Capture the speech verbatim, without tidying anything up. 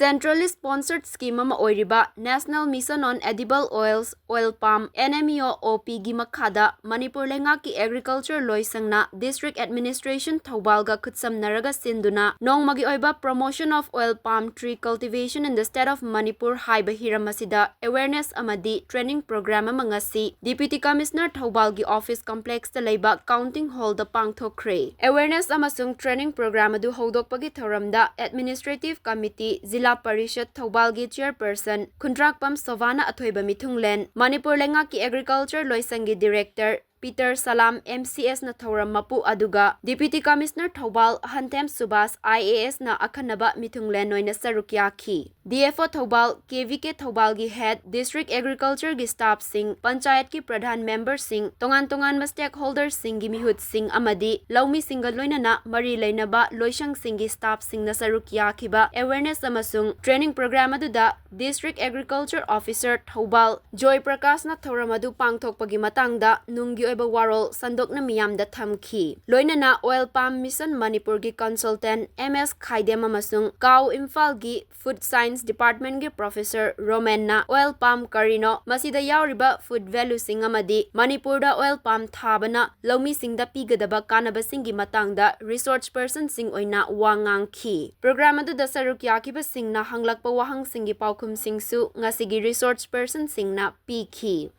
Centrally sponsored scheme ꯑꯃ ꯑꯣꯏꯔꯤꯕ National Mission on Edible Oils, Oil Palm, N M E O O P ꯒꯤ ꯃꯈꯥꯗ ꯃꯅꯤꯄꯨꯔ ꯂꯩꯉꯥꯛꯀꯤ Agriculture ꯂꯣꯏꯁꯪꯅ District Administration ꯊꯧꯕꯥꯜꯒ ꯈꯨꯠꯁꯝꯅꯔꯒ ꯁꯤꯟꯗꯨꯅ ꯅꯣꯡꯃꯒꯤ ꯑꯣꯏꯕ Promotion of Oil Palm Tree Cultivation in the State of Manipur ꯍꯥꯏꯕ ꯍꯤꯔꯝ ꯑꯁꯤꯗ awareness ꯑꯃꯗꯤ training program ꯑꯃ ꯉꯁꯤ Deputy Commissioner ꯊꯧꯕꯥꯜꯒꯤ office complexꯇ ꯂꯩꯕ counting hallꯗ ꯄꯥꯡꯊꯣꯛꯈ꯭ꯔꯦ꯫ Awareness ꯑꯃꯁꯨꯡ training program ꯑꯗꯨ ꯍꯧꯗꯣꯛꯄꯒꯤ ꯊꯧꯔꯝꯗ Administrative Committee, ꯖꯤꯂꯥ ꯄꯔꯤꯁꯠ ꯊꯧꯕꯥꯜꯒꯤ Chairperson ꯈꯨꯟꯗ꯭ꯔꯥꯛꯄꯝ ꯁꯣꯚꯥꯅ ꯑꯊꯣꯏꯕ ꯃꯤꯊꯨꯡꯂꯦꯟ, ꯃꯅꯤꯄꯨꯔ ꯂꯩꯉꯥꯛꯀꯤ Agriculture ꯂꯣꯏꯁꯪꯒꯤ Director ꯄꯤꯇꯔ ꯁꯂꯥꯝ M C S ꯅ ꯊꯧꯔꯝ ꯃꯄꯨ ꯑꯗꯨꯒ Deputy Commissioner Thoubal ꯍꯟꯊꯦꯝ Subhas I A S ꯅ ꯑꯈꯟꯅꯕ ꯃꯤꯊꯨꯡꯂꯦꯟ ꯑꯣꯏꯅ ꯁꯔꯨꯛ ꯌꯥꯈꯤ꯫ D F O Thoubal, K V K ꯊꯧꯕꯥꯜꯒꯤ head, District Agriculture ꯒꯤ staffꯁꯤꯡ, ꯄꯟꯆꯥꯌꯠꯀꯤ ꯄ꯭ꯔꯙꯥꯟ memberꯁꯤꯡ, ꯇꯣꯉꯥꯟ ꯇꯣꯉꯥꯟꯕ stakeholderꯁꯤꯡꯒꯤ ꯃꯤꯍꯨꯠꯁꯤꯡ ꯑꯃꯗꯤ ꯂꯧꯃꯤꯁꯤꯡꯒ ꯂꯣꯏꯅꯅ ꯃꯔꯤ ꯂꯩꯅꯕ ꯂꯣꯏꯁꯪꯁꯤꯡꯒꯤ staffꯁꯤꯡꯅ ꯁꯔꯨꯛ ꯌꯥꯈꯤꯕ awareness ꯑꯃꯁꯨꯡ training program ꯑꯗꯨꯗ District Agriculture Officer ꯊꯧꯕꯥꯜ ꯖꯣꯏ ꯄ꯭ꯔꯀꯥꯁꯅ ꯊꯧꯔꯝ ꯑꯗꯨ ꯄꯥꯡꯊꯣꯛꯄꯒꯤ ꯃꯇꯥꯡꯗ ꯅꯨꯡꯒꯤ ꯑꯣꯏꯕ ꯋꯥꯔꯣꯜ ꯁꯟꯗꯣꯛꯅ ꯃꯤꯌꯥꯝꯗ ꯊꯝꯈꯤ꯫ ꯂꯣꯏꯅꯅ Oil Palm Mission ꯃꯅꯤꯄꯨꯔꯒꯤ consultant M S ꯈꯥꯏꯗꯦꯝ ꯑꯃꯁꯨꯡ ꯀꯥꯎ ꯏꯝꯐꯥꯜꯒꯤ Food Science Departmentꯀꯤ Professor ꯔꯣꯃꯦꯟꯅ oil palm ꯀꯔꯤꯅꯣ, ꯃꯁꯤꯗ ꯌꯥꯎꯔꯤꯕ food valueꯁꯤꯡ ꯑꯃꯗꯤ ꯃꯅꯤꯄꯨꯔꯗ oil palm ꯊꯥꯕꯅ ꯂꯧꯃꯤꯁꯤꯡꯗ ꯄꯤꯒꯗꯕ ꯀꯥꯟꯅꯕꯁꯤꯡꯒꯤ ꯃꯇꯥꯡꯗ resource personꯁꯤꯡ ꯑꯣꯏꯅ ꯋꯥ ꯉꯥꯡꯈꯤ꯫ Program ꯑꯗꯨꯗ ꯁꯔꯨꯛ ꯌꯥꯈꯤꯕꯁꯤꯡꯅ ꯍꯪꯂꯛꯄ ꯋꯥꯍꯪꯁꯤꯡꯒꯤ ꯄꯥꯎꯈꯨꯝꯁꯤꯡꯁꯨ ꯉꯁꯤꯒꯤ resource personꯁꯤꯡꯅ ꯄꯤꯈꯤ꯫